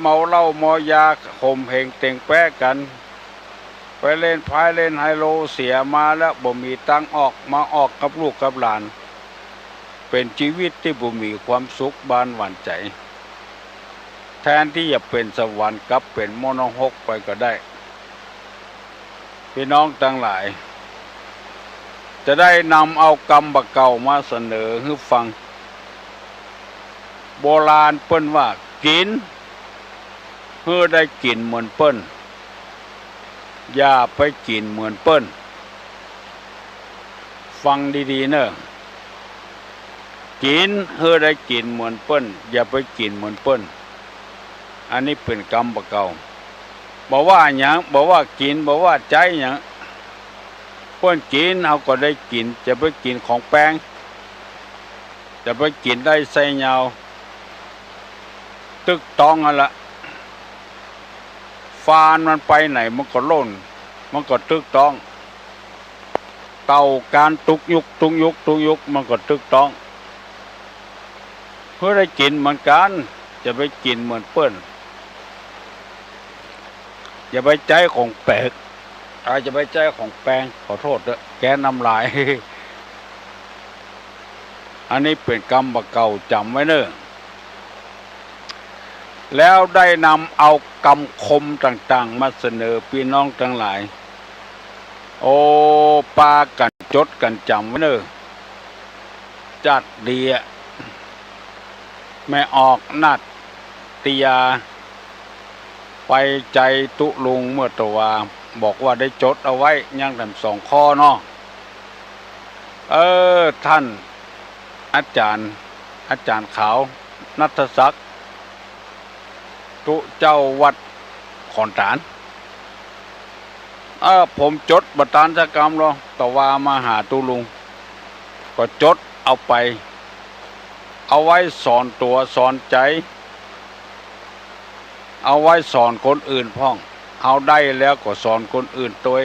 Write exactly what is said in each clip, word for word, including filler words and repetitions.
เมาเหล้าเมายาข่มเหงเต่งแป๊กั๋น ไปเล่นไพ่เล่นไฮโลเสียมาแล้วบ่มีตังค์ออก มาออกกับลูกกับหลาน เป๋นจีวิตตี้บ่มีความสุขบานหวานใจ๋ แทนตี้จะเป๋นสวรรค์กลับเป๋นมรกไปก็ได้ ปี้น้องตังหลาย จะได้นำเอากำบ่าเก่ามาเสนอหื้อฟัง โบราณเปิ้นว่า กิ๋นหื้อได้กิ๋นเหมือนเปิ้น อย่าไปกิ๋นเหมือนเปิ้น ฟังดีๆ เน่อ กิ๋นหื้อได้กิ๋นเหมือนเปิ้น อย่าไปกิ๋นเหมือนเปิ้น อันนี้เป๋นกำบ่าเก่า บ่ว่าหยัง บ่ว่ากิ๋น บ่ว่าใจ๊หยัง เปิ้นกิ๋น เฮาก็ได้กิ๋น จะไปกิ๋นของแปง จะไปกิ๋นได้ไส้ยาว ตึกต๊องหั้นละ ฟานมันไปไหนมันก็ล่น มันก็ตึกต๊อง เต่าก๋านตุ๊กยุก ตุ๊กยุก ตุ๊กยุก มันก็ตึกต๊อง หื้อได้กิ๋นเหมือนกั๋น จะไปกิ๋นเหมือนเปิ้น อย่าไปใจ๊ของแปง อ่า จะไปใจ๊ของแปง ขอโต้ษเต๊อะ แก๊สน้ำลาย อันนี้เป๋นกำบ่าเก่า จ๋ำไว้เน่อ แล้วได้นำเอากำคมต่างๆ มาเสนอปี้น้องตังหลาย โอ้ ปากั๋นจดกั๋นจ๋ำไว้เน่อ จัดดีอะ แม่ออกนาฏยา ไปใจ๊ตุ๊ลุงเมื่อตะวา บอกว่าได้จดเอาไว้ ยังแถมสองข้อเนาะ เออ ท่านอาจ๋ารย์ อาจ๋ารย์ขาว ณัฐศักดิ์ ตุ๊เจ้าวัดขอนตาล เออ ผมจดบ่ตานสักกำหรอก ตะวามาหาตุ๊ลุง ก็จดเอาไป เอาไว้สอนตั๋วสอนใจ๋ เอาไว้สอนคนอื่นพ่อง เฮาได้แล้วก็สอนคนอื่นตวย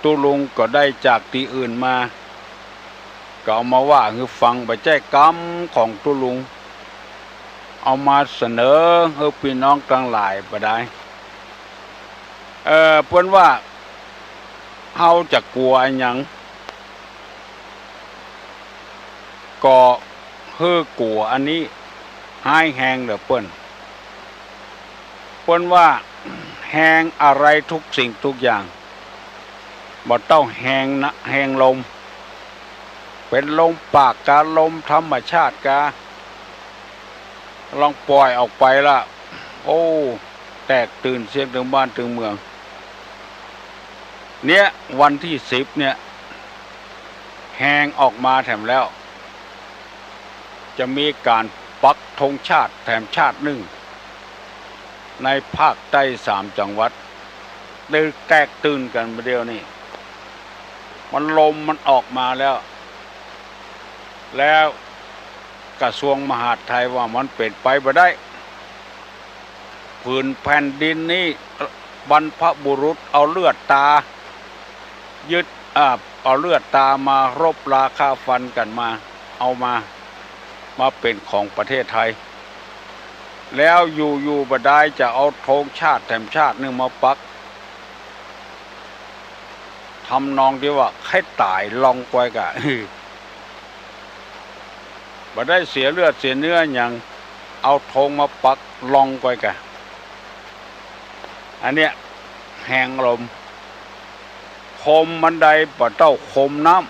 ตุ๊ลุงก็ได้จากตี้อื่นมา ก็เอามาว่าหื้อฟัง บ่ใจ้กำของตุ๊ลุง เอามาเสนอหื้อปี้น้องตังหลายบ่ได้ เออ เปิ้นว่า เฮาจะกั๋วอะหยัง ก็หื้อกั๋วอันนี้ฮ้ายแฮงเน่อเปิ้น เปิ้นว่า แฮงอะไรทุกสิ่งทุกอย่าง บ่เต้าแฮงนะ แฮงลม เป๋นลมปากกา ลมธรรมชาติกา ลองป่อยออกไปละ โอ้ แตกตื่นเสียตึงบ้านตึงเมือง เนี่ย วันตี้สิบเนี่ย แฮงออกมาแถมแล้ว จะมีก๋านปักธงชาติแถมชาตินึ่ง ในภาคใต้สามจังหวัด ได้แตกตื่นกั๋นบ่าเดี่ยวนี้ มันลมมันออกมาแล้ว แล้วกระทรวงมหาดไทยว่ามันเป๋นไปบ่ได้ ผืนแผ่นดินนี้บรรพบุรุษเอาเลือดตา ยึด อ่า เอาเลือดตามารบราฆ่าฟันกั๋นมา เอามา มาเป๋นของประเทศไทย แล้วอยู่ๆ บ่าดายจะเอาธงชาติแถมชาตินึ่งมาปัก ทำนองตี้ว่าใค่ต๋ายลองกวยก่า บ่ได้เสียเลือดเสียเนื้อหยัง เอาธงมาปักลองกวยก่า อันเนี้ยแฮงลม คมอันใดบ่เต้าคมน้ำ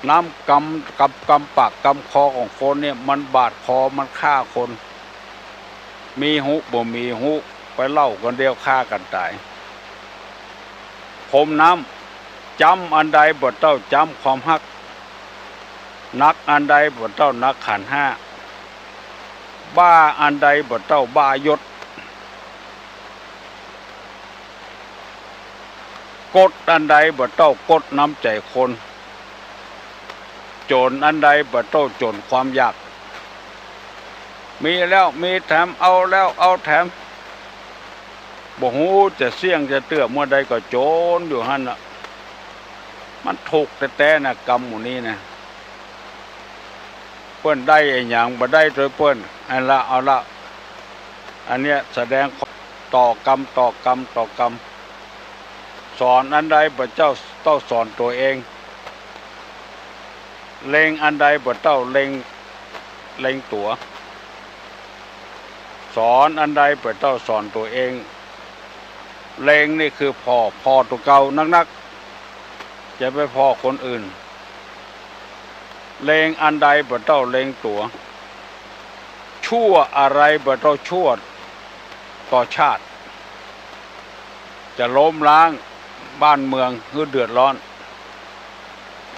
น้ำกำ กำ กำปากกำคอของคนเนี่ย มันบาดคอ มันฆ่าคน มีฮู้บ่มีฮู้ ไปเล่ากั๋นเดียวฆ่ากั๋นต๋าย คมน้ำ จ๊ำอันใดบ่เต้าจ๊ำความฮัก หนักอันใดบ่เต้าหนักขันธ์ห้า บ้าอันใดบ่เต้าบ้ายศ กดอันใดบ่เต้ากดน้ำใจ๋คน จ๋นอันใดบ่เต้าจ๋นความอยาก มีแล้วมีแถม เอาแล้วเอาแถม บ่ฮู้จะเสี้ยงจะเตื้อเมื่อใดก็จ๋นอยู่หั้นน่ะ มันถูกแต๊ๆ นะ กำหมู่นี้นะ เปิ้นได้อะหยังบ่ได้ตวยเปิ้น อันละ เอาละ อันเนี้ยแสดงต่อกรรม ต่อกรรม ต่อกรรม สอนอันใดบ่าเจ้าต้องสอนตั๋วเอง เล็งอันใดบ่าเจ้าเล็ง เล็งตั๋ว สอนอันใดบ่าเจ้าสอนตั๋วเอง เล็งนี่คือผ่อ ผ่อตั๋วเก่านักๆ จะไปผ่อคนอื่น เล็งอันใดบ่าเจ้าเล็งตั๋ว ชั่วอะไรบ่าเจ้าชั่วต่อชาติ จะล้มล้างบ้านเมืองหื้อเดือดร้อน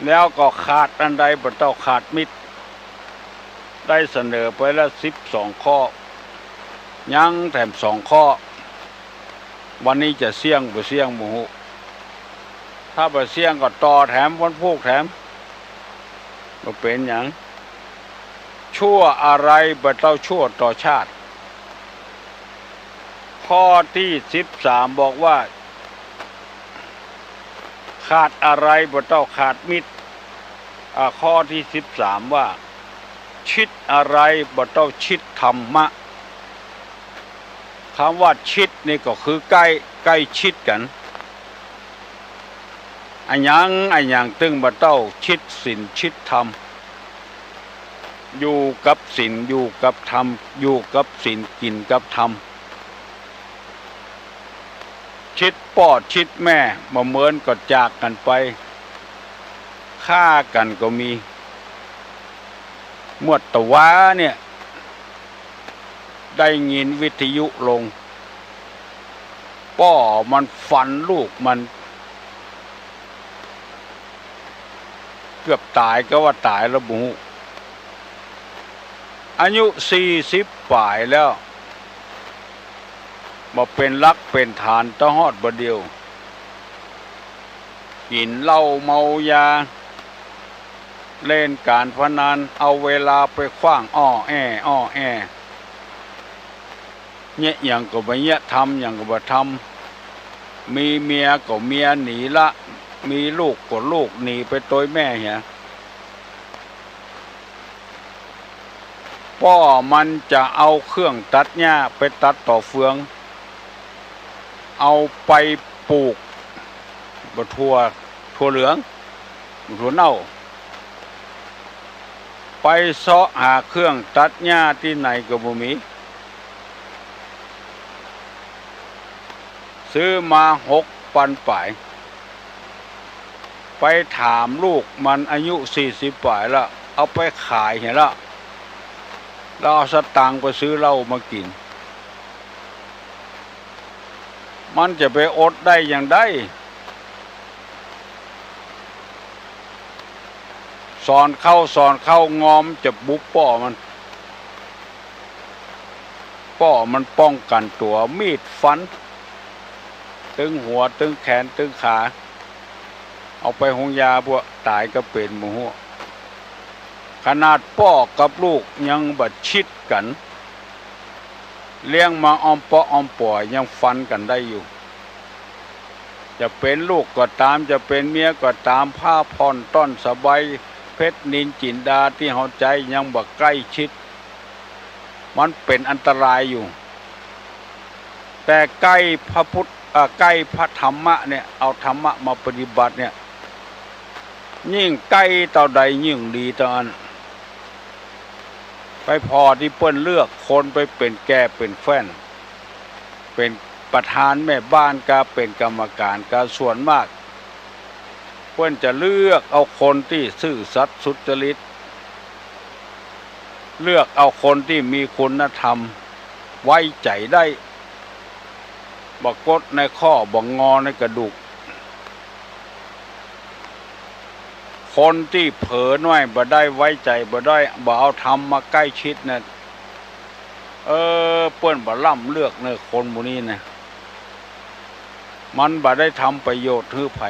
แล้วก็ขาดอันใดบ่าเจ้าขาดมิตร ได้เสนอไปแล้วสิบสองข้อ ยังแถมสองข้อ วันนี้จะเสี้ยงบ่เสี้ยงบ่ฮู้ ถ้าบ่เสี้ยงก็ต่อแถมวันพูกแถม บ่เป๋นหยัง ชั่วอะไรบ่าเจ้าชั่วต่อชาติ ข้อที่สิบสามบอกว่า ขาดอะไรบ่าเจ้าขาดมิตร อ่า ข้อที่สิบสามว่า ชิดอะไรบ่าเจ้าชิดธรรมะ คำว่าชิดนี่ก็คือใก้ ใก้ชิดกั๋น อะหยัง อะหยังตึงบ่าเจ้าชิดศีลชิดธรรม อยู่กับศีล อยู่กับธรรม อยู่กับศีล กิ๋นกับธรรม ชิดป้อชิดแม่ บ่าเมินก็จากกั๋นไป ฆ่ากั๋นก็มี เมื่อตะวาเนี่ย ได้ยินวิทยุลง ป้อมันฟันลูกมัน เกือบต๋าย ก็ว่าต๋ายแล้วบ่ฮู้ อายุสี่สิบป๋ายแล้ว บ่าเป๋นหลักเป๋นฐานตะฮอดบ่าเดี่ยว กิ๋นเหล้าเมายา เล่นก๋านพนัน เอาเวลาไปขว้างอ้อแอ้ อ้อแอ้ เยียะหยังก็บ่เยียะ ทำหยังก็บ่ทำ มีเมียก็เมียหนีละ มีลูกก็ลูกหนีไปตวยแม่เหีย ป้อมันจะเอาเครื่องตัดหญ้าไปตัดต่อเฟือง เอาไปปลูก บ่าถั่ว ถั่วเหลือง บ่าถั่วเน่า ไปเซาะหาเครื่องตัดหญ้าตี้ไหนก็บ่มี ซื้อมาหกปันป๋าย ไปถามลูกมันอายุสี่สิบป๋ายละ เอาไปขายเหียละ แล้วเอาสตางค์ไปซื้อเหล้ามากิ๋น มันจะไปอดได้อย่างใด สอนเข้า สอนเข้า งอมจะบุบป้อมัน ป้อมันป้องกั๋นตั๋ว มีดฟัน ตึงหัว ตึงแขน ตึงขา เอาไปโฮงยา พวกต๋ายก็เป๋นบ่ฮู้ ขนาดป้อกับลูกยังบ่ชิดกั๋น เลี้ยงมาอ้อมเปาะอ้อมป่อยังฟันกั๋นได้อยู่ จะเป๋นลูกก็ต๋าม จะเป๋นเมียก็ต๋าม ผ้าผ่อนต้อนสบาย เพชรนิลจิ๋นดาตี้เฮาใจ๊ยังบ่ใก้ชิด มันเป๋นอันตรายอยู่ แต่ใก้พระพุทธ เอ่อ ใก้พระธรรมะเนี่ย เอาธรรมะมาปฏิบัติเนี่ย ยิ่งใก้เต้าใดยิ่งดีเต้าอั้น ไปผ่อตี้เปิ้นเลือกคนไปเป๋นแก่เป๋นแฟ้น เป๋นประธานแม่บ้านกา เป๋นกรรมการกา ส่วนมาก เปิ้นจะเลือกเอาคนตี้ซื่อสัตย์สุจริต เลือกเอาคนตี้มีคุณธรรม ไว้ใจ๋ได้ บ่กดในข้อ บ่งอในกระดูก คนตี้เผลอหน้อยบ่ได้ ไว้ใจ๋บ่ได้ บ่เอาธรรมมาใก้ชิดเนี่ย เออ เปิ้นบ่ล้ำเลือกเน่อ คนหมู่นี้นะ มันบ่ได้ทำประโยชน์หื้อใผ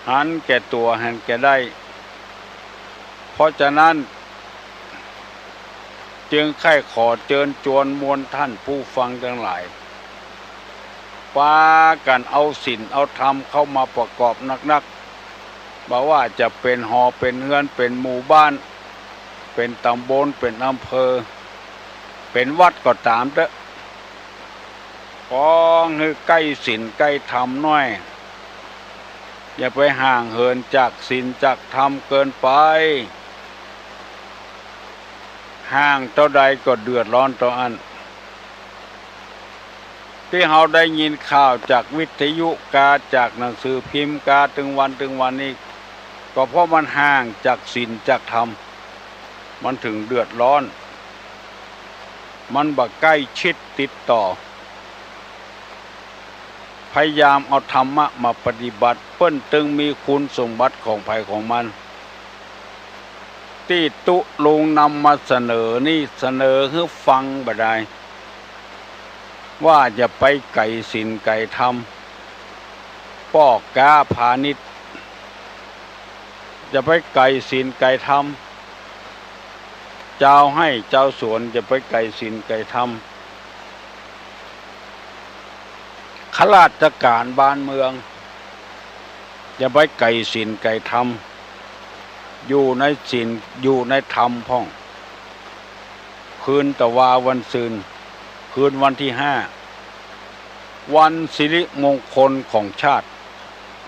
หันแก่ตั๋วหันแก่ได้ เพราะฉะนั้น จึงใค่ขอเจิญจวนมวลท่านผู้ฟังตังหลาย ปากั๋นเอาศีลเอาธรรมเข้ามาประกอบนักๆ บ่ว่าจะเป๋นหอเป๋นเฮือน เป๋นหมู่บ้าน เป๋นต๋ำบล เป๋นอำเภอ เป๋นวัดก็ต๋ามเต๊อะ ขอหื้อใก้ศีลใก้ธรรมหน้อย อย่าไปห่างเหินจากศีลจากธรรมเกินไป ห่างเต้าใดก็เดือดร้อนเต้าอั้น ตี้เฮาได้ยินข่าวจากวิทยุกา จากหนังสือพิมพ์กา ตึงวันตึงวันนี้ ก็เพราะมันห่างจากศีลจากธรรม มันถึงเดือดร้อน มันบ่ใก้ชิดติดต่อ พยายามเอาธรรมะมาปฏิบัติ เปิ้นตึงมีคุณสมบัติของใผของมัน ตี้ตุ๊ลุงนำมาเสนอนี่ เสนอหื้อฟังบ่ดาย ว่าอย่าไปไก๋ศีลไก๋ธรรม ป้อก๊าพาณิชย์ อย่าไปไก๋ศีลไก๋ธรรม จาวไฮ่จาวสวน อย่าไปไก๋ศีลไก๋ธรรม ข้าราชก๋านบ้านเมือง อย่าไปไก๋ศีลไก๋ธรรม อยู่ในศีล อยู่ในธรรมพ่อง คืนตะวาวันซืน คืนวันตี้ห้า วันสิริมงคลของชาติ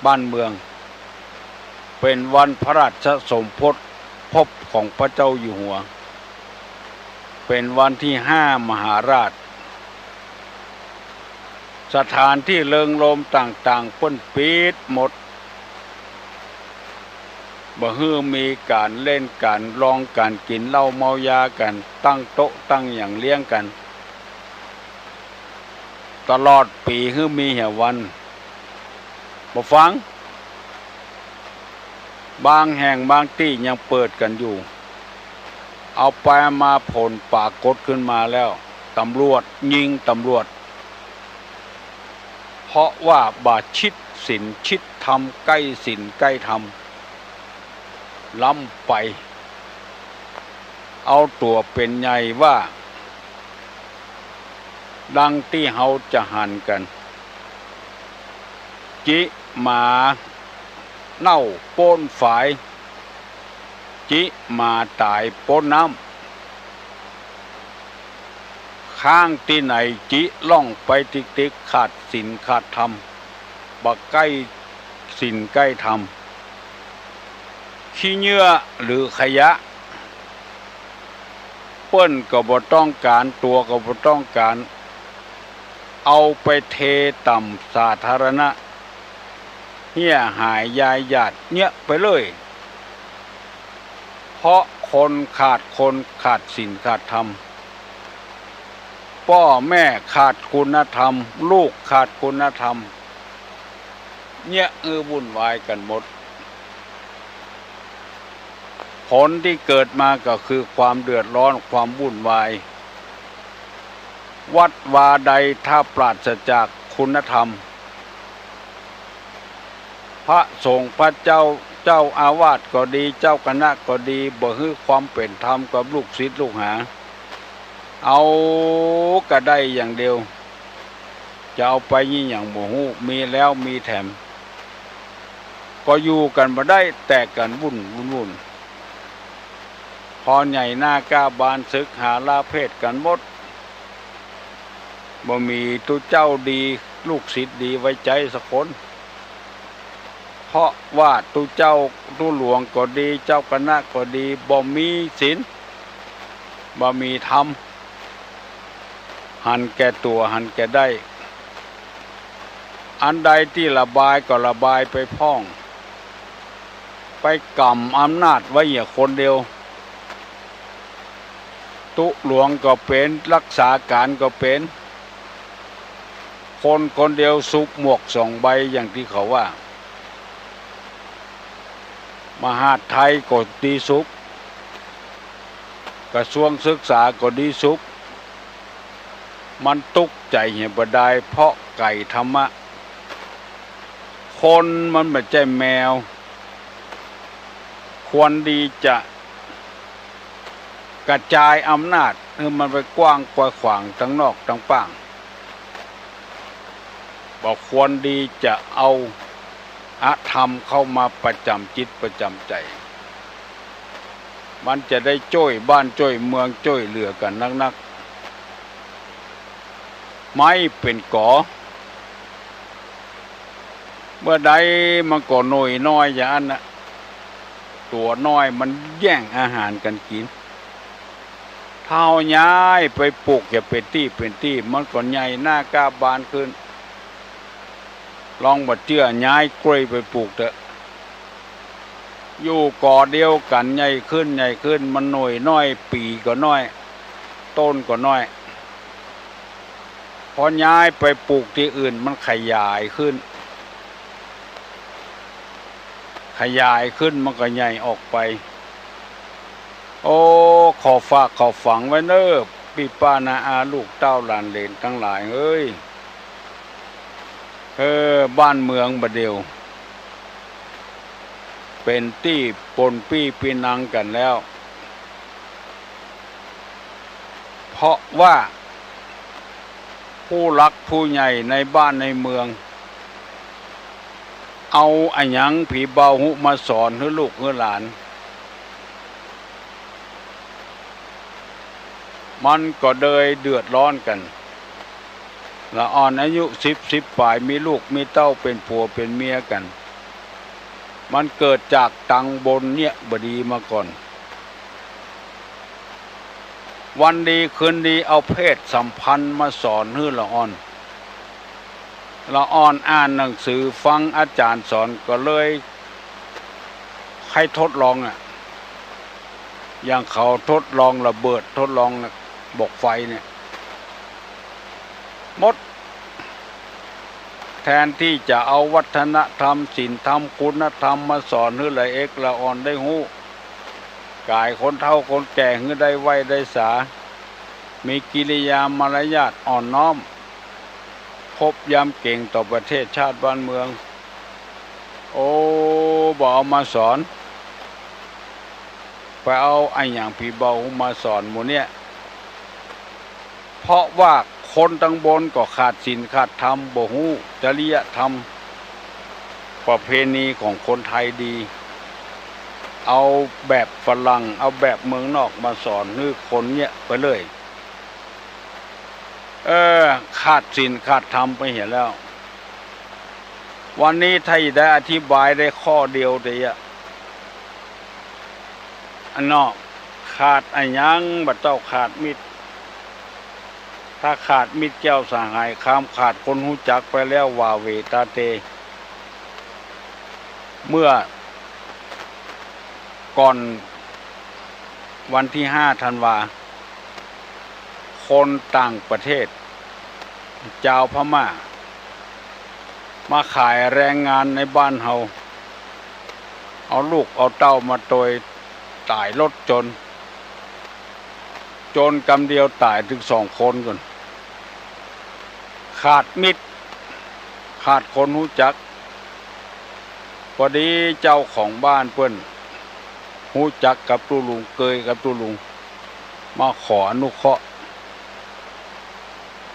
บ้านเมือง เป๋นวันพระราชสมภพ ภพของพระเจ้าอยู่หัว เป๋นวันตี้ห้ามหาราช สถานตี้เริงรมย์ต่างๆ เปิ้นปิดหมด บ่หื้อมีก๋านเล่นก๋านลองก๋านกิ๋นเหล้าเมายาก๋านตั้งโต๊ะตั้งหยังเลี้ยงกั๋น ตลอดปี๋หื้อมีเหียวัน บ่ฟัง บางแห่งบางตี้ยังเปิดกั๋นอยู่ เอาไปมาผลปรากฏขึ้นมาแล้ว ตำรวจยิงตำรวจ เพราะว่าบ่ชิดศีลชิดธรรม ใก้ศีลใก้ธรรม ล้ำไป เอาตั๋วเป๋นใหญ่ว่า ดังตี้เฮาจะหันกั๋น จิหมาเน่าป๊นฝาย จิหมาต๋ายป๊นน้ำ ค้างตี้ไหนจิล่องไปติ๊กๆ ขาดศีลขาดธรรม บ่ใก้ศีลใก้ธรรม ขี้เยื่อหรือขยะ เปิ้นก็บ่ต้องก๋าน ตั๋วก็บ่ต้องก๋าน เอาไปเทต่ำสาธารณะ เหียหายยายหยาดเยียะไปเลย เพราะคนขาด คนขาดศีลขาดธรรม ป้อแม่ขาดคุณธรรม ลูกขาดคุณธรรม เยียะหื้อวุ่นวายกั๋นหมด ผลตี้เกิดมาก็คือความเดือดร้อน ความวุ่นวาย วัดวาใดถ้าปราศจากคุณธรรม พระสงฆ์พระเจ้า เจ้าอาวาสก็ดี เจ้าคณะก็ดี บ่หื้อความเป๋นธรรมกับลูกศิษย์ลูกหา เอากระได้อย่างเดียว จะเอาไปยี่หยังบ่ฮู้ มีแล้วมีแถม ก็อยู่กั๋นบ่ได้ แตกกั๋นวุ่น วุ่น วุ่น พอใหญ่หน้ากล้าบาน สึกหาลาเพศกั๋นหมด บ่มีตุ๊เจ้าดี ลูกศิษย์ดีไว้ใจ๊สักคน เพราะว่าตุ๊เจ้า ตุ๊หลวงก็ดี เจ้าคณะก็ดี บ่มีศีล บ่มีธรรม หันแก่ตั๋ว หันแก่ได้ อันใดตี้ระบายก็ระบายไปพ่อง ไปก๋ำอำนาจไว้เหียคนเดียว ตุ๊หลวงก็เป๋น รักษาก๋านก็เป๋น คนคนเดียวสุบหมวกสองใบ อย่างตี้เขาว่า มหาดไทยก็ดีสุบ กระทรวงศึกษาก็ดีสุบ มันตุ๊กใจ๋เหียบ่ดาย เพราะไก๋ธรรมะ คนมันบ่ใจ้แมว ควรดีจะกระจายอำนาจหื้อมันไปกว้างไกวขวางตังนอกตังป้าง บ่ควรดีจะเอาอธรรมเข้ามาประจ๋ำจิตประจ๋ำใจ๋ มันจะได้จ้วยบ้านจ้วยเมืองจ้วยเหลือกั๋นนักๆ ไม้เป๋นกอ เมื่อใดมันก็หน่วยน้อยอย่างนั้นน่ะ ตั๋วน้อยมันแย่งอาหารกั๋นกิ๋น ถ้าเฮาย้ายไปปลูกจะเป๋นตี้เป๋นตี้ มันก็ใหญ่หน้ากล้าบานขึ้น ลองบ่เจื้อย้ายกล้วยไปปลูกเต๊อะ อยู่กอเดียวกั๋นใหญ่ขึ้นใหญ่ขึ้น มันหน่วยน้อย ปี่ก็น้อย ต้นก็น้อย พอย้ายไปปลูกตี้อื่นมันขยายขึ้น ขยายขึ้นมันก็ใหญ่ออกไป โอ้ ขอฝากขอฝังไว้เน่อ ปี้ป้าน้าอาลูกเต้าหลานเหลนตังหลายเอ้ย เออ บ้านเมืองบ่าเดี่ยว เป๋นตี้ปนปี้ปี้นังกั๋นแล้ว เพราะว่าผู้หลักผู้ใหญ่ในบ้านในเมือง เอาอะหยังผีเบาฮู้มาสอนหื้อลูกหื้อหลาน มันก็เลยเดือดร้อนกั๋น ละอ่อนอายุสิบ สิบป๋าย มีลูกมีเต้าเป๋นผัวเป๋นเมียกั๋น มันเกิดจากตังบนเนี่ยบ่ดีมาก่อน วันดีคืนดีเอาเพศสัมพันธ์มาสอนหื้อละอ่อน ละอ่อนอ่านหนังสือฟังอาจ๋ารย์สอนก็เลยใค่ทดลองอะ อย่างเขาทดลองระเบิด ทดลองบ่อกไฟเนี่ย หมด แทนตี้จะเอาวัฒนธรรม ศีลธรรม คุณธรรมมาสอนหื้อละเอกละอ่อนได้ฮู้ ก๋ายคนเฒ่าคนแก่หื้อได้ไหว้ได้สา มีกิริยามารยาทอ่อนน้อม เคารพยำเกรงต่อประเทศชาติบ้านเมือง โอ้ บ่เอามาสอน ไปเอาอะหยังผีเบาฮู้มาสอนหมู่เนี่ย เพราะว่าคนตังบนก็ขาดศีลขาดธรรม บ่ฮู้จริยธรรม ประเพณีของคนไทยดี เอาแบบฝรั่ง เอาแบบเมืองนอกมาสอนหื้อคนเนี่ยไปเลย เออ ขาดศีลขาดธรรมไปเหียแล้ว วันนี้ถ้าจะได้อธิบายได้ข้อเดียวเตียะ อันเนาะ ขาดอะหยังบ่าเต้า ขาดมิตร ถ้าขาดมิตรแก้วสหายคำ ขาดคนฮู้จักไปแล้ว หว่าเหว่ตาเต เมื่อก่อนวันตี้ห้าธันวา คนต่างประเทศ จาวพม่า มาขายแรงงานในบ้านเฮา เอาลูกเอาเต้ามาตวย ต๋ายรถจน จนกำเดียวต๋ายเถิงสองคนก่อน ขาดมิตร ขาดคนฮู้จัก พอดีเจ้าของบ้านเปิ้นฮู้จักกับตุ๊ลุง เกยกับตุ๊ลุง มาขออนุเคราะห์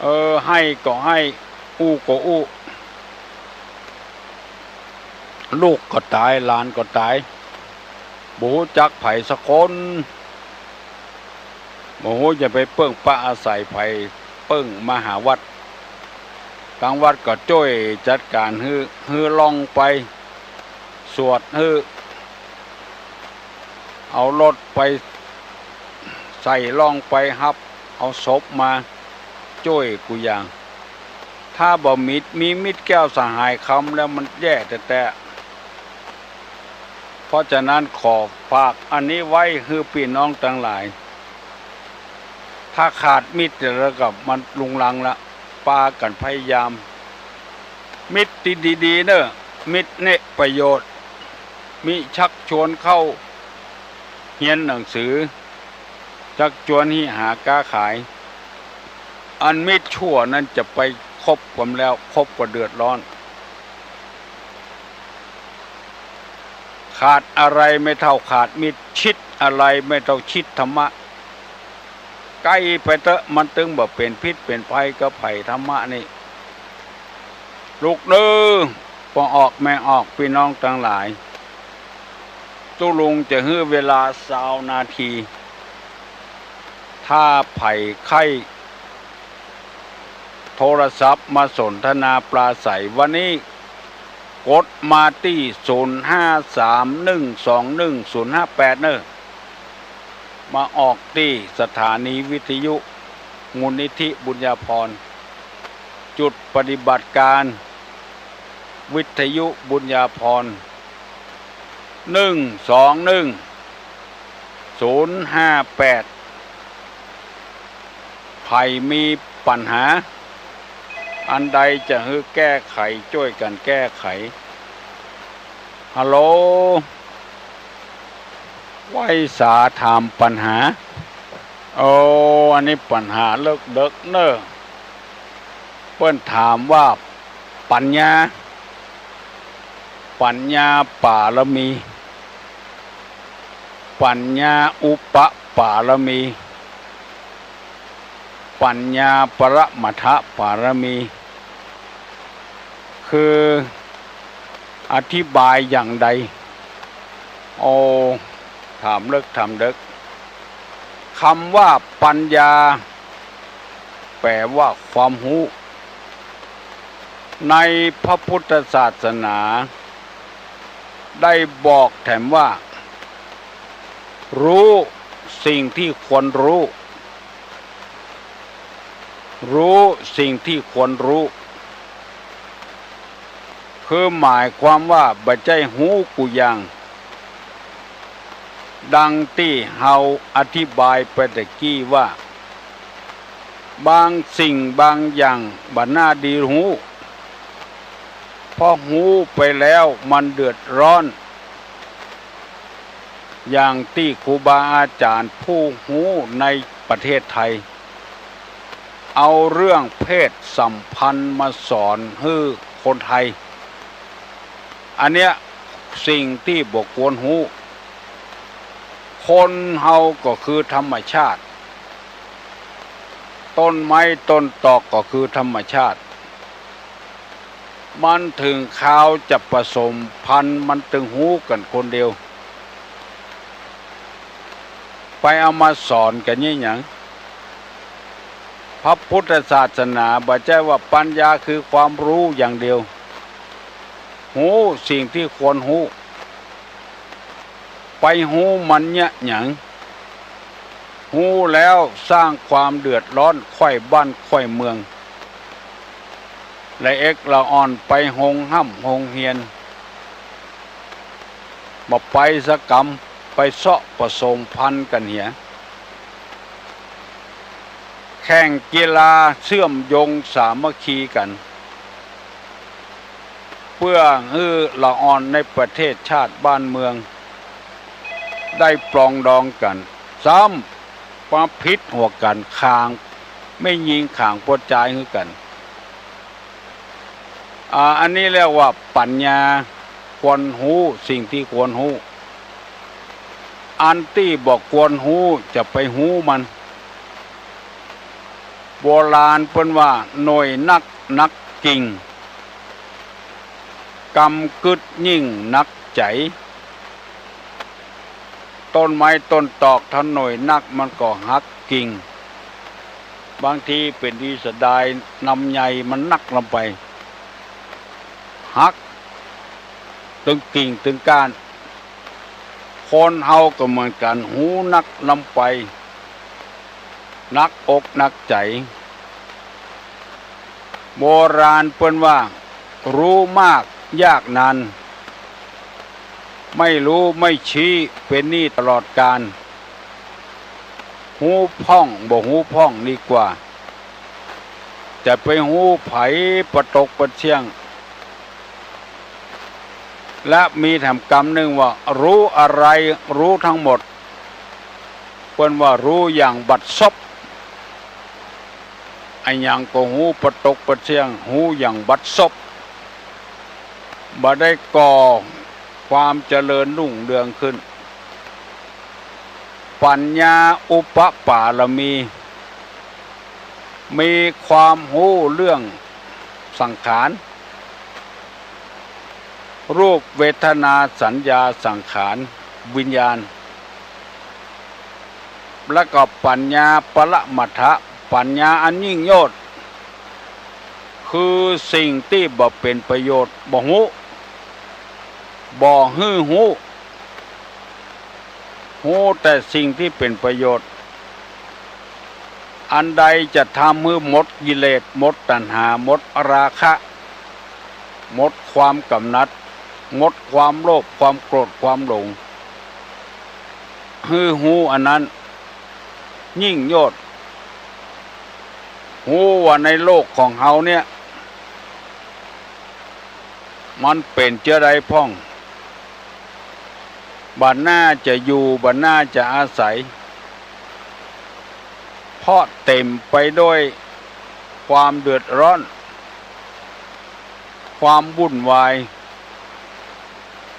เออ หื้อก็หื้อ อู้ก็อู้ ลูกก็ต๋าย หลานก็ต๋าย บ่ฮู้จักใผสักคน บ่ฮู้จะไปเปิ้งปะอาศัยใผ เปิ้งมาหาวัด ตางวัดก็จ้วยจัดก๋านหื้อ หื้อล่องไป สวดหื้อ เอารถไปใส่ล่องไปฮับเอาศพมา จ้วยกู้อย่าง ถ้าบ่มิตร มีมิตรแก้วสหายคำแล้วมันแย่แต๊ๆ เพราะฉะนั้นขอฝากอันนี้ไว้หื้อปี้น้องตังหลาย ถ้าขาดมิตรแล้วก็มันรุงรังละ ปากั๋นพยายาม มิตรตี้ดีๆ เน่อ มิตรเนะประโยชน์ มิชักชวนเข้าเฮียนหนังสือ ชักชวนหื้อหาก๊าขาย อันมิตรชั่วนั้นจะไปคบกั๋นแล้ว คบก็เดือดร้อน ขาดอะไรไม่เท่าขาดมิตร ชิดอะไรไม่เท่าชิดธรรมะ ใก้ไปเต๊อะ มันตึงบ่เป๋นพิษเป๋นภัยกับใผ ธรรมะนี่ ลูกเน่อ ป้อออกแม่ออก ปี้น้องตังหลาย ตุ๊ลุงจะหื้อเวลาซาวนาที ถ้าใผใค่ โทรศัพท์มาสนทนาปราศรัย วันนี้กดมาตี้ ศูนย์ห้าสามหนึ่งสองหนึ่งศูนย์ห้าแปด เน่อ มาออกตี้สถานีวิทยุมูลนิธิบุญญาภรณ์ จุดปฏิบัติการวิทยุบุญญาภรณ์ หนึ่งสองหนึ่งศูนย์ห้าแปด ใผมีปัญหาอันใดจะหื้อแก้ไข จ้วยกั๋นแก้ไข ฮัลโหล ไหว้สาถามปัญหา โอ้ อันนี้ปัญหาเลิกเดิกเน่อ เปิ้นถามว่า ปัญญา ปัญญาปารมี ปัญญาอุปปารมี ปัญญาปรมัตถปารมี คืออธิบายอย่างใด โอ้ ถามเลิกถามเดิก กำว่าปัญญา แป๋ว่าความฮู้ ในพระพุทธศาสนา ได้บอกแถมว่า ฮู้สิ่งตี้ควรฮู้ ฮู้สิ่งตี้ควรฮู้ คือหมายความว่าบ่ใจ้ฮู้กู้อย่าง ดังตี้เฮาอธิบายไปตะกี้ว่า บางสิ่งบางอย่างบ่น่าดีฮู้ เพราะฮู้ไปแล้วมันเดือดร้อน อย่างตี้ครูบาอาจ๋ารย์ผู้ฮู้ในประเทศไทย เอาเรื่องเพศสัมพันธ์มาสอนหื้อคนไทย อันเนี้ยสิ่งตี้บ่ควรฮู้ คนเฮาก็คือธรรมชาติ ต้นไม้ต้นตอกก็คือธรรมชาติ มันเถิงคราวจะผสมพันธุ์ มันเถิงฮู้กั๋นคนเดียว ไปเอามาสอนกั๋นเยียะหยัง พระพุทธศาสนาบ่ใจ้ว่าปัญญาคือความฮู้อย่างเดียว ฮู้สิ่งตี้ควรฮู้ ไปฮู้มันเยียะหยัง ฮู้แล้วสร้างความเดือดร้อนใคว่บ้านใคว่เมือง ละเอกละอ่อนไปโฮงฮ่ำโฮงเฮียน บ่ไปสักกำ ไปเซาะผสมพันธุ์กั๋นเหีย แข่งกีฬาเชื่อมโยงสามัคคีกั๋น เปื้อหื้อละอ่อนในประเทศชาติบ้านเมือง ได้ปรองดองกั๋น ซ้ำมาผิดหัวกั๋น ขางแม่ญิงขางป้อจายหื้อกั๋น อ่า อันนี้เรียกว่าปัญญา ควรฮู้สิ่งตี้ควรฮู้ อันตี้บ่ควรฮู้จะไปฮู้มัน โบราณเปิ้นว่า หน่วยนักหนักกิ่ง กำกึ๊ดยิ่งหนักใจ๋ ต้นไม้ต้นตอกถ้าหน่วยนักมันก็หักกิ่ง บางทีเป๋นดีเสียดาย นำใยมันนักลำไป หักตึงกิ่งตึงก้าน คนเฮาก็เหมือนกั๋น ฮู้นักลำไป หนักอกหนักใจ๋ โบราณเปิ้นว่า ฮู้มากยากนาน ไม่ฮู้ไม่ชี้ เป๋นหนี้ตลอดกาล ฮู้พ่องบ่ฮู้พ่องดีกว่า จะไปฮู้ใผปะตกปะเสี้ยง และมีแถมกำนึ่งว่า ฮู้อะไรฮู้ทั้งหมด เปิ้นว่าฮู้อย่างบัดซบ อะหยังก็ฮู้ปะตกปะเสี้ยง ฮู้อย่างบัดซบ บ่ได้ก่อความเจริญรุ่งเรืองขึ้น ปัญญาอุปปารมี มีความฮู้เรื่องสังขาร รูป เวทนา สัญญา สังขาร วิญญาณ แล้วก็ปัญญาปรมัตถะ ปัญญาอันยิ่งยวด คือสิ่งตี้บ่เป๋นประโยชน์ บ่ฮู้ บ่หื้อฮู้ ฮู้แต่สิ่งตี้เป๋นประโยชน์ อันใดจะทำหื้อหมดกิเลส หมดตัณหา หมดราคะ หมดความกำหนัด หมดความโลภ ความโกรธ ความหลง หื้อฮู้อันนั้น ยิ่งยอด ฮู้ว่าในโลกของเฮาเนี่ย มันเป๋นเจ้าใดพ่อง บ่หน้าจะอยู่ บ่หน้าจะอาศัย เพราะเต๋มไปด้วยความเดือดร้อน ความวุ่นวาย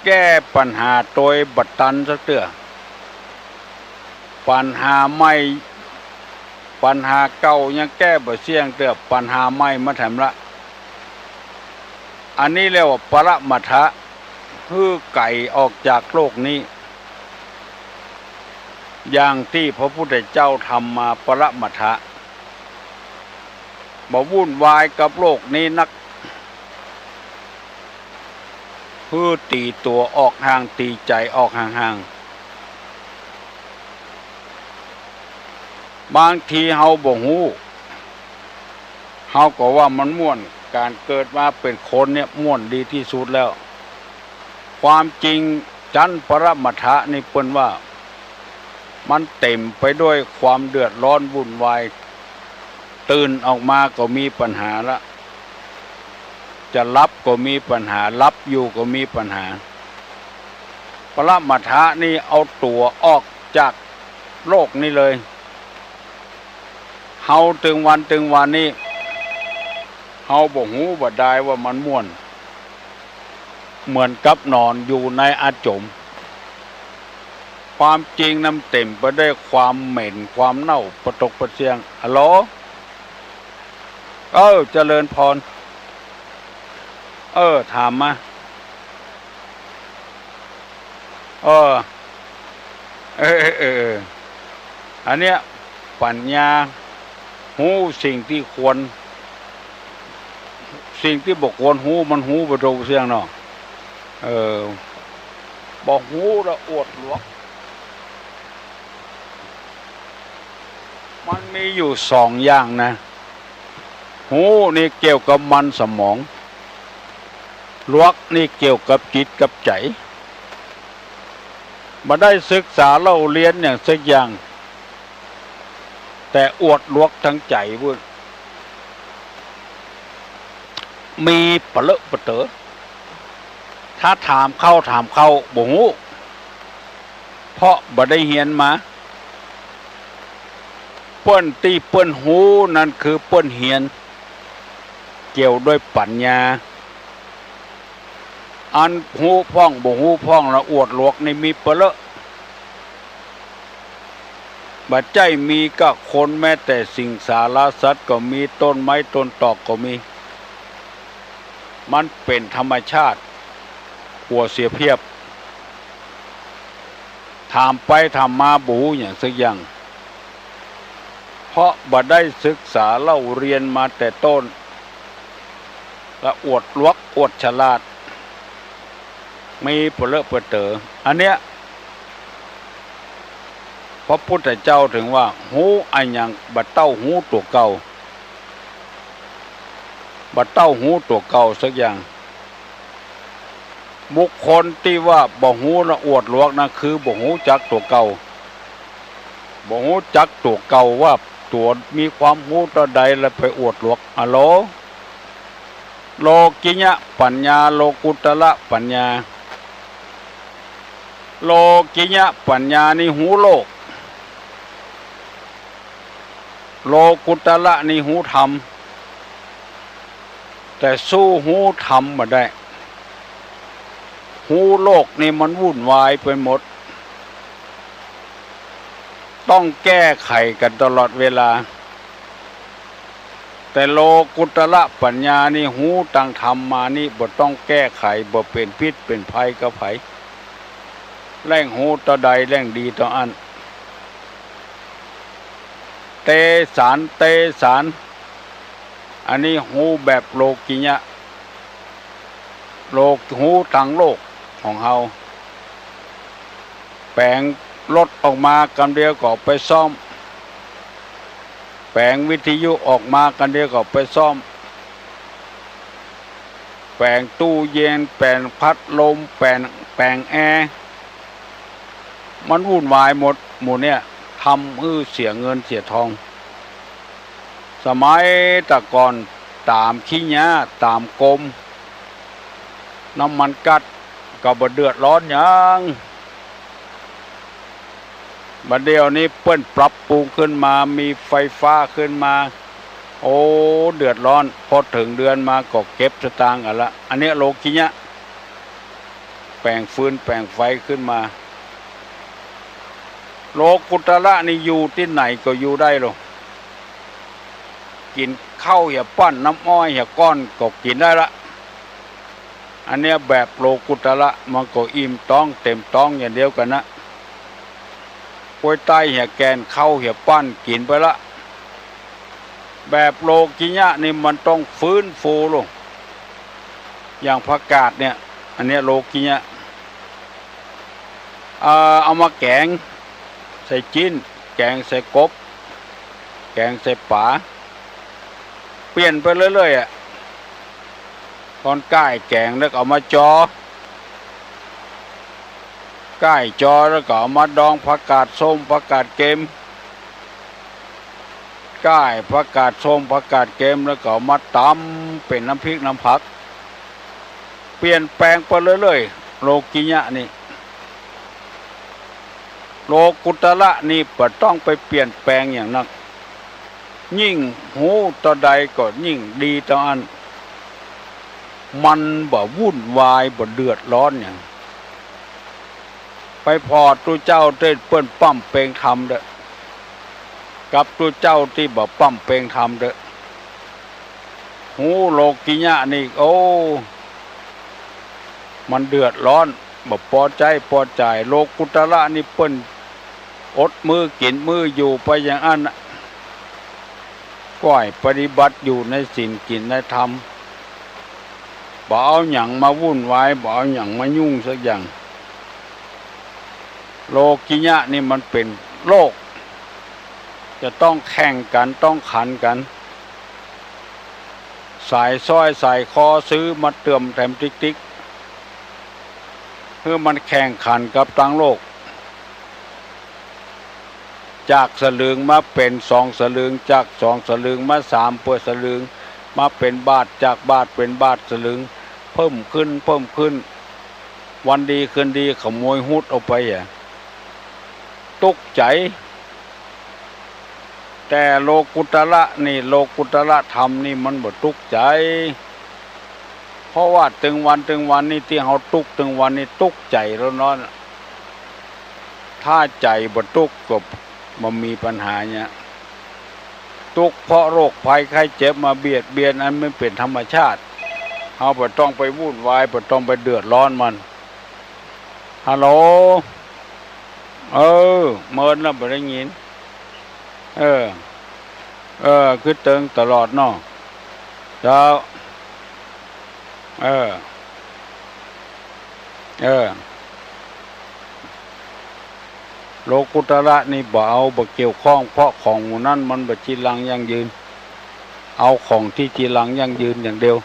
แก้ปัญหาโตยบ่ตันสักเตื้อ ปัญหาใหม่ ปัญหาเก่ายังแก้บ่เสี้ยงเตื้อ ปัญหาใหม่มาแถมละ อันนี้เรียกว่าปรมัตถะ หื้อไก๋ออกจากโลกนี้ อย่างตี้พระพุทธเจ้าทำมา ปรมัตถะ บ่วุ่นวายกับโลกนี้นัก หื้อตี๋ตั๋วออกห่าง ตี๋ใจ๋ออกห่างๆ บางทีเฮาบ่ฮู้ เฮาก็ว่ามันม่วน ก๋านเกิดมาเป๋นคนเนี่ยม่วนดีตี้สุดแล้ว ความจริงจั๊นปรมัตถะนี่เปิ้นว่า มันเต๋มไปด้วยความเดือดร้อนวุ่นวาย ตื่นออกมาก็มีปัญหาละ จะหลับก็มีปัญหา หลับอยู่ก็มีปัญหา ปรมัตถะนี่เอาตั๋วออกจากโลกนี้เลย เฮาตึงวันตึงวันนี้ เฮาบ่ฮู้บ่ดายว่ามันม่วน เหมือนกับนอนอยู่ในอาจม ความจริงนั้นเต๋มไปด้วยความเหม็น ความเน่า ปะตกปะเสี้ยง ฮัลโหล เออ เจริญพร เออ ถามมา เออ เออ เออ เออ อันเนี้ย ปัญญา ฮู้สิ่งตี้ควร สิ่งตี้บ่ควรฮู้ มันฮู้บ่ตกเสี้ยงเนาะ เออ บ่ฮู้ละอวดหลวก มันมีอยู่สองอย่างนะ ฮู้นี่เกี่ยวกับมันสมอง หลวกนี่เกี่ยวกับจิตกับใจ๋ บ่ได้ศึกษาเล่าเรียนหยังสักอย่าง แต่อวดหลวกตังใจ๋ปุ้น มีปะเลอะปะเต๋อ ถ้าถามเข้าถามเข้าบ่ฮู้ เพราะบ่ได้เฮียนมา เปิ้นตี้เปิ้นฮู้นั้นคือเปิ้นเฮียน เกี่ยวด้วยปัญญา อันฮู้พ่องบ่ฮู้พ่องละอวดหลวกนี่มีปะเลอะ บ่ใจ้มีก้าคน แม้แต่สิงสารสัตว์ก็มี ต้นไม้ต้นตอกก็มี มันเป๋นธรรมชาติ กั๋วเสียเปรียบ ถามไปถามมาบ่ฮู้หยังสักอย่าง เพราะบ่ได้ศึกษาเล่าเรียนมาแต่ต้น ละอวดหลวกอวดฉลาด มีปะเลอะปะเต๋อ อันเนี้ย พระพุทธเจ้าถึงว่า ฮู้อะหยังบ่เต้าฮู้ตั๋วเก่า บ่เต้าฮู้ตั๋วเก่าสักอย่าง บุคคลตี้ว่าบ่ฮู้ละอวดหลวกนะ คือบ่ฮู้จักตั๋วเก่า บ่ฮู้จักตั๋วเก่าว่าตั๋วมีความฮู้เต้าใด แล้วไปอวดหลวก อะโหล โลกิยะปัญญา โลกุตตระปัญญา โลกิยะปัญญานี่ฮู้โลก โลกุตตระนี่ฮู้ธรรม แต่สู้ฮู้ธรรมบ่ได้ ฮู้โลกนี่มันวุ่นวายไปหมด ต้องแก้ไขกั๋นตลอดเวลา แต่โลกุตตระปัญญานี่ฮู้ตังธรรมมานี่บ่ต้องแก้ไข บ่เป๋นพิษเป๋นภัยกับใผ แล่งฮู้เต้าใดแล่งดีเต้าอั้น เตสาน เตสาน อันนี้ฮู้แบบโลกิยะ โลก ฮู้ตังโลกของเฮา แป๋งรถออกมากำเดียวก็ไปซ่อม แป๋งวิทยุออกมากำเดียวก็ไปซ่อม แป๋งตู้เย็น แป๋งพัดลม แป๋ง แป๋งแอร์ มันวุ่นวายหมด หมู่เนี่ย ทำหื้อเสียเงินเสียทอง สมัยแต่ก่อนต๋ามขี้หญ้า ต๋ามกรม น้ำมันก๊าซก็บ่เดือดร้อนหยัง บัดเดี๋ยวนี้เปิ้นปรับปรุงขึ้นมา มีไฟฟ้าขึ้นมา โอ้ เดือดร้อน พอเถิงเดือนมาก็เก็บสตางค์กั๋นละ อันเนี้ยโลกิยะ แป๋งฟืนแป๋งไฟขึ้นมา โลกุตระนี่อยู่ตี้ไหนก็อยู่ได้โล กิ๋นข้าวเหียปั้น น้ำอ้อยเหียก้อนก็กิ๋นได้ละ อันเนี้ยแบบโลกุตระ มันก็อิ่มต๊องเต็มต๊องอย่างเดียวกั๋นนะ กล้วยไต้เหียแก่น ข้าวเหียปั้นกิ๋นไปละ แบบโลกิยะนี่มันต้องฟื้นฟูโล อย่างผักกาดเนี่ย อันเนี้ยโลกิยะ เอ่อ เอามาแก๋งใส่จิ๊น แก๋งใส่กบ แก๋งใส่ป๋า เปลี่ยนไปเรื่อยๆ อะ ก่อนก้ายแก๋งแล้วก็เอามาจอ ก้ายจอแล้วก็เอามาดอง ผักกาดส้ม ผักกาดเกม ก้ายผักกาดส้ม ผักกาดเกม แล้วก็เอามาต๋ำเป๋นน้ำพริกน้ำผัก เปลี่ยนแปลงไปเรื่อยๆ โลกิยะนี่ โลกุตระนี่บ่ต้องไปเปลี่ยนแปลงหยังนัก ยิ่งฮู้เต้าใดก็ยิ่งดีเต้าอั้น มันบ่วุ่นวาย บ่เดือดร้อนหยัง ไปผ่อตุ๊เจ้าตี้เปิ้นปล้ำเปงธรรมเต๊อะ กับตุ๊เจ้าตี้บ่ปล้ำเปงธรรมเต๊อะ ฮู้โลกิยะนี่ โอ้ มันเดือดร้อน บ่ปอใจ๊ปอใจ๋ โลกุตระนี่เปิ้นอดมื้อกิ๋นมื้ออยู่ไปอย่างอั้นน่ะ ก้อยปฏิบัติอยู่ในศีลกิ๋นในธรรม บ่เอาหยังมาวุ่นวาย บ่เอาหยังมายุ่งสักอย่าง โลกิยะนี่มันเป๋นโลก จะต้องแข่งกั๋น ต้องขันกั๋น สายสร้อยสายคอซื้อมาเติมแถมติ๊กๆ หื้อมันแข่งขันกับตังโลก จากสลึงมาเป๋นสองสลึง จากสองสลึงมาสามเปื้อสลึง มาเป๋นบาท จากบาทเป๋นบาทสลึง เพิ่มขึ้น เพิ่มขึ้น วันดีคืนดีขโมยฮุดเอาไปอะ ตุ๊กใจ๋ แต่โลกุตระนี่ โลกุตระธรรมนี่มันบ่ตุ๊กใจ๋ เพราะว่าตึงวันตึงวันนี่ตี้เฮาตุ๊กตึงวันนี่ตุ๊กใจ๋แล้วเนาะ ถ้าใจ๋บ่ตุ๊กก็บ่มีปัญหาเนี่ย ตุ๊กเพราะโรคภัยไข้เจ็บมาเบียดเบียน อันมันเป๋นธรรมชาติ เฮาบ่ต้องไปวุ่นวาย บ่ต้องไปเดือดร้อนมัน ฮัลโหล เออ เมินแล้วบ่ได้ยิน เออ เออ คือเติงตลอดเนาะ เจ้า เออ เออ โลกุตระนี่บ่เอา บ่เกี่ยวข้อง เพราะของหมู่นั้นมันบ่จีรังยั่งยืน เอาของตี้จีรังยั่งยืนอย่างเดียว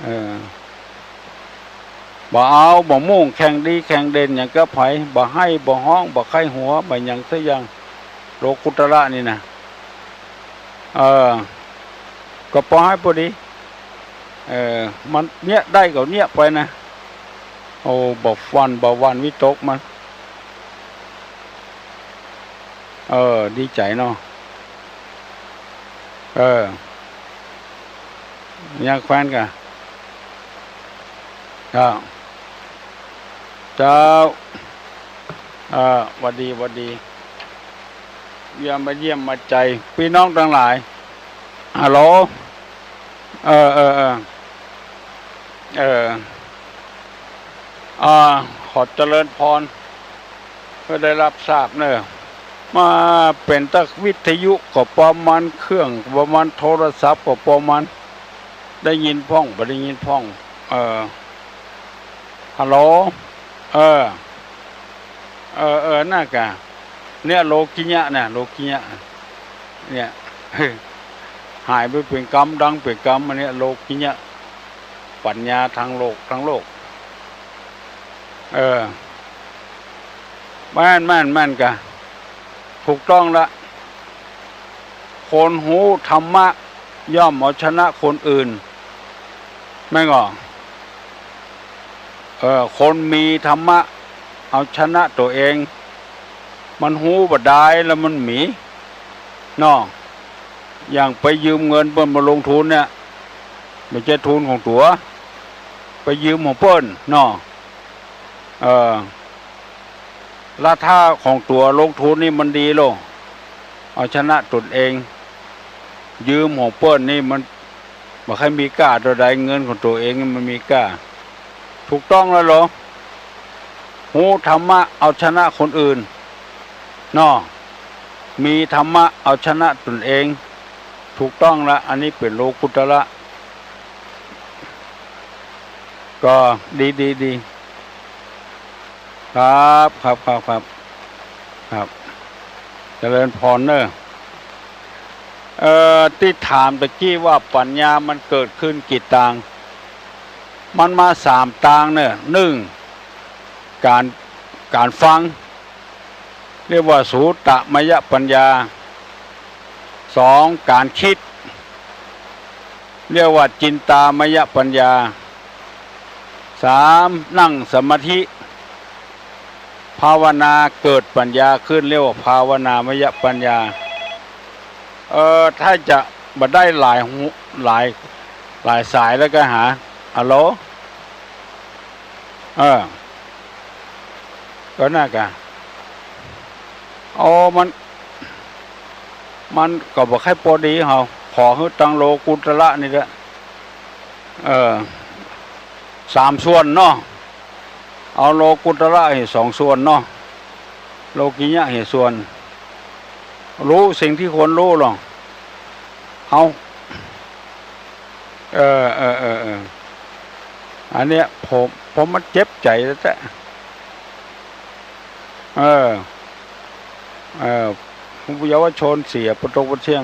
เออ บ่เอา บ่มุ่งแข่งดีแข่งเด่นหยังกับใผ บ่ไห้ บ่ฮ้อง บ่ใค่หัว บ่หยังสักอย่าง โลกุตระนี่นะ เออ ก็ปอใฮ้ปอดี เออ มันเยียะได้ก็เยียะไปนะ โอ้ บ่หวั่น บ่หวั่นวิตกมัน เออ ดีใจ๋เนาะ เออ ยังแคว้นกะ เจ้า เจ้า เออ หวัดดี หวัดดี เยี่ยมมาเยี่ยมมาใจ๋ ปี้น้องตังหลาย ฮัลโหล เออ เออ เออ เออ อ่า ขอเจริญพร เพื่อได้รับทราบเนอะ มาเป๋นตังวิทยุก็ปอมมัน เครื่องก็ปอมมัน โทรศัพท์ก็ปอมมัน ได้ยินพ่อง บ่ได้ยินพ่อง เออ ฮัลโหล เออ เออ เออ นั่นกะ เนี่ย โลกิยะนะ โลกิยะ เนี่ย หายไปเป๋นกำ ดังเป๋นกำ อันเนี้ย โลกิยะ ปัญญาตางโลก ตางโลก เออ แม่น แม่น แม่นกะ ถูกต้องละ คนฮู้ธรรมะย่อมเอาชนะคนอื่น แม่นก่อ เออ คนมีธรรมะเอาชนะตั๋วเอง มันฮู้บ่ดายแล้วมันมี เนาะ อย่างไปยืมเงินเปิ้นมาลงทุนเนี่ย บ่ใจ้ทุนของตั๋ว ไปยืมของเปิ้น เนาะ เออ แล้วถ้าของตั๋วลงทุนนี่มันดีโล เอาชนะตนเอง ยืมของเปิ้นนี่มันบ่ใค่มีก้าเต้าใด เงินของตั๋วเองนี่มันมีก้า ถูกต้องแล้วโล ฮู้ธรรมะเอาชนะคนอื่น เนาะ มีธรรมะเอาชนะตนเอง ถูกต้องละ อันนี้เป๋นโลกุตระ ก็ดี ดี ดี ครับ ครับ ครับ ครับ ครับ เจริญพรเน่อ เอ่อ ตี้ถามตะกี้ว่าปัญญามันเกิดขึ้นกี่ตาง มันมาสามตางเน่อ นึ่ง ก๋าน ก๋านฟัง เรียกว่าโสตมยปัญญา สอง ก๋านกึ๊ด เรียกว่าจินตามยปัญญา สาม นั่งสมาธิ ภาวนาเกิดปัญญาขึ้น เรียกว่าภาวนามยปัญญา เออ ถ้าจะบ่ได้หลายหู หลาย หลายสายแล้วก็หา ฮัลโหล เออ ก็นั่นกะ โอ้ มัน มันก็บ่ใค่ปอดีเฮา ขอหื้อตังโลกุตระนี่แหละ เออ สามส่วนเนาะ เอาโลกุตระหื้อสองส่วนเนาะ โลกิยะหื้อส่วน ฮู้สิ่งตี้ควรฮู้ลอง เอา เออ เออ เออ เออ อันเนี้ย ผม ผมมันเจ็บใจ๋แต๊ๆ เออ เออ เยาวชนเสียปะตกปะเที่ยง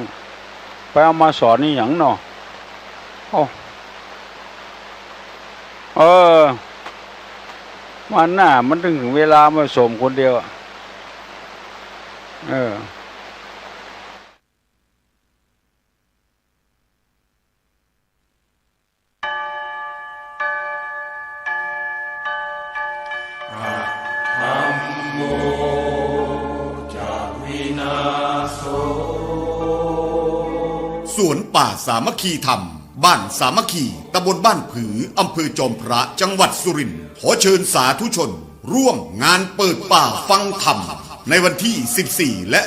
ไปเอามาสอนนี่หยังเนาะ โอ้ เออ มันน่ะ มันเถิงเวลามาสมคนเดียวอะ เออ สวนป่าสามัคคีธรรม บ้านสามัคคี ตำบลบ้านผือ อำเภอจอมพระ จังหวัดสุรินทร์ ขอเชิญสาธุชน ร่วมงานเปิดป่าฟังธรรม ในวันที่ สิบสี่ และ